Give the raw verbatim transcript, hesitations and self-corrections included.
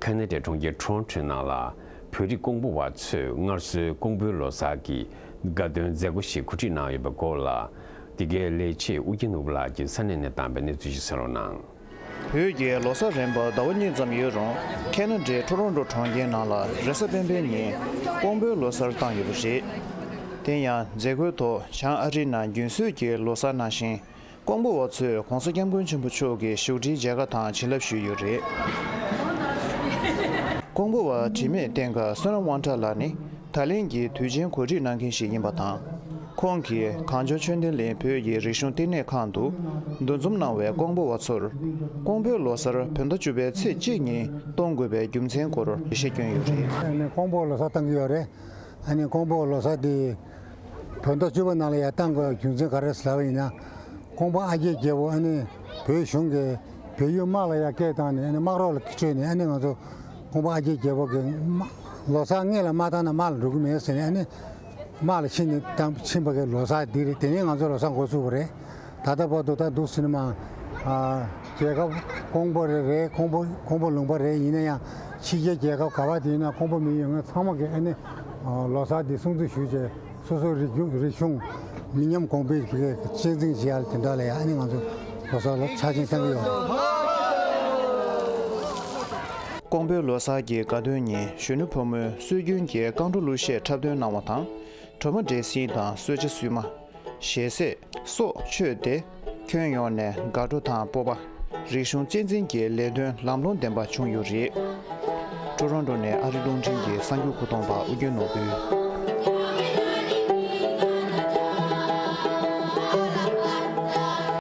ཁ་ན་ཌའི་གྲོང་ཁྱེར་ཊོ་རོན་ཊོའི་ནང་ལ་བོད་རིགས་ཀོང་པོ་བ་ཚོས་སྔར་སྲོལ་ཀོང་པོའི་ལོ་གསར་གྱི་དགའ་སྟོན་མཛད་སྒོ་ཞིག་གོ་སྒྲིག་གནང་ཡོད་པའི་སྐོར་ལ། འདི་གའི་ལས་བྱེད་ཨུ་རྒྱན་ནོར་བུ་ལགས་ཀྱིས་ས་གནས་ནས་བཏང་བའི་གནས་ཚུལ་ཞིག་གསན་རོགས་གནང་། བོད་ཀྱི་ལོ་གསར་རན་པ་ཟླ་བ་གཉིས་ཙམ་ཡོད་རུང་། ཁ་ན་ཌའི་ཊོ་རོན་ཊོ་གྲོང་ཁྱེར་ནང་ལ་རེས་གཟའ་སྤེན་པའི་ཉིན་ཀོང་པོའི་ལོ་གསར་བཏང་ཡོད་པ་རེད། དེ་ཡང་མཛད་སྒོའི་ཐོག་བྱང་ཨ་རིའི་ནང་རྒྱུན་སྲོལ་གྱི་ལོ་གསར་ནང་བཞིན། ཀོང་པོ་བ་ཚོས་༸གོང་ས་༸སྐྱབས་མགོན་ཆེན་པོ་མཆོག་གི་བཞུགས་ཁྲིའི་མཇལ་ཁ་དང་བྱིན་རླབས་ཞུས་ཡོད་རེད། ཀོང་པོ་བ་དྲི་མེད་བསྟན་དགའ་བསོད་ནམས་དབང་གྲགས་ལགས་ནི་ད་ལན་གྱི་དུས་ཆེན་གོ་སྒྲིག་གནང་མཁན་ཞིག་ཡིན་པ་དང་། ཁོང་གིས་གངས་ལྗོངས་ཆོས་ལྡན་གླིང་བོད་ཀྱི་རིག་གཞུང་བསྟི་གནས་ཁང་དུ་འདུ་འཛོམས་གནང་བའི་ཀོང་པོ་བ་ཚོར། ཀོང་པོའི་ལོ་གསར་བོད་ཟླ་བཅུ་པའི་ཚེས་གཅིག་ཉིན་གཏོང་དགོས་པའི་རྒྱུ་མཚན་སྐོར་འགྲེལ་བཤད་བསྐྱོན་ཡོད་རེད། ཀོང་པོ་ལོ་གསར་བཏང་གི་ཡོད་རེད། ཨ་ནི་ཀོང་པོ་ལོ་གསར་དེ་བོད་ཟླ་བཅུ་པ་ནང་ལ་ཡར་བཏང་དགོས་རྒྱུ་མཚན་ག་རེ་ཟེར་ལབ་པ་ཡིན་ན། ཀོང་པོ་ཨ་རྒྱལ་རྒྱལ་པོ་ཨ་ནི་བོད་གཞུང་གིས་བལ་ཡུལ་དམག་ལ་ཡར་སྐད་བཏང་ནས། ཨ་ནི་དམག་རོགས་ལ་ཁྲིད་ནས། ཨ་ནི་ང་ཚོ་ཀོང་པོ་ཨ་རྒྱལ་རྒྱལ་པོ་གིས་དམག་ལོ་གསར་སྔོན་ལ་མ་བཏང་ན་དམག་ལ་འགྲོ་གི་མེད་ཟེར་ནས། ཨ་ནི་དམག་ལ་ཕྱིན་ནས་བཏང་ཕྱིན་པ་གི་ལོ་གསར་འདི་རེད། དེ་ནས་ང་ཚོ་ལོ་གསར་འགོ་ཚུགས་པ་རེད། ད་ལྟ་བར་དུ་ད་འདུག་ཟེར་ན་མ། ཨ། རྒྱལ་ཁབ་ཀོང་པོ་རེ་རེད། ཀོང་པོ་ཀོང་པོ་ལུང་པ་རེད། ཡིན་ན་ཡང་ཕྱི་རྒྱལ་རྒྱལ་ཁབ་ག་པར་དེ་ཡིན་ན་ཀོང་པོ་མི་ཡོད་མཁན་ཚང་མ་གིས་ཨ་ནི་ལོ་གསར་འདི་སྲུང་བརྩི་ཞུས་བྱས། སོ་སོའི་རིག་གཞུང་རིག་གཞུང་མི་ཉམས་གོང་འཕེལ་གྱི་གཅེས་འཛིན་བྱེད་ཡ་དེ་འདྲ་ལ་ཡ་ཨ་ནི་ང་ཚོ་ལོ་གསར་ལ་ཆ་ཆེན་བཏང་གི་ཡོད། ཀོང་པོའི་ལོ་གསར་གྱི་དགའ་སྟོན་ཉིན་གཞོན་ནུ་ཕོ་མོས་སྲོལ་རྒྱུན་གྱི་རྐང་བྲོ་གླུ་གཞས་འཁྲབ་སྟོན་གནང་བ་དང་། གྲོ་མ་འབྲས་སིལ་དང་གསོལ་ཇ་བསིལ་མ། ཞལ་ཟས། སོགས་མཆོད་དེ། ཁྱོན་ཡོངས་ནས་དགའ་སྤྲོ་དང་སྤོབས་པ། རིག་གཞུང་གཅེས་འཛིན་གྱི་ལས་དོན་ལམ་ལྷོང་ལྡན་པ་བྱུང་ཡོད་རེད། ཀྲོ་རོན་ཀྲོ་ནས་ཨ་རི་རླུང་འཕྲིན་གྱི་གསར་འགྱུར་མཁོ་གཏོང་པ་ཨུ་རྒྱན་ནོར་བུས།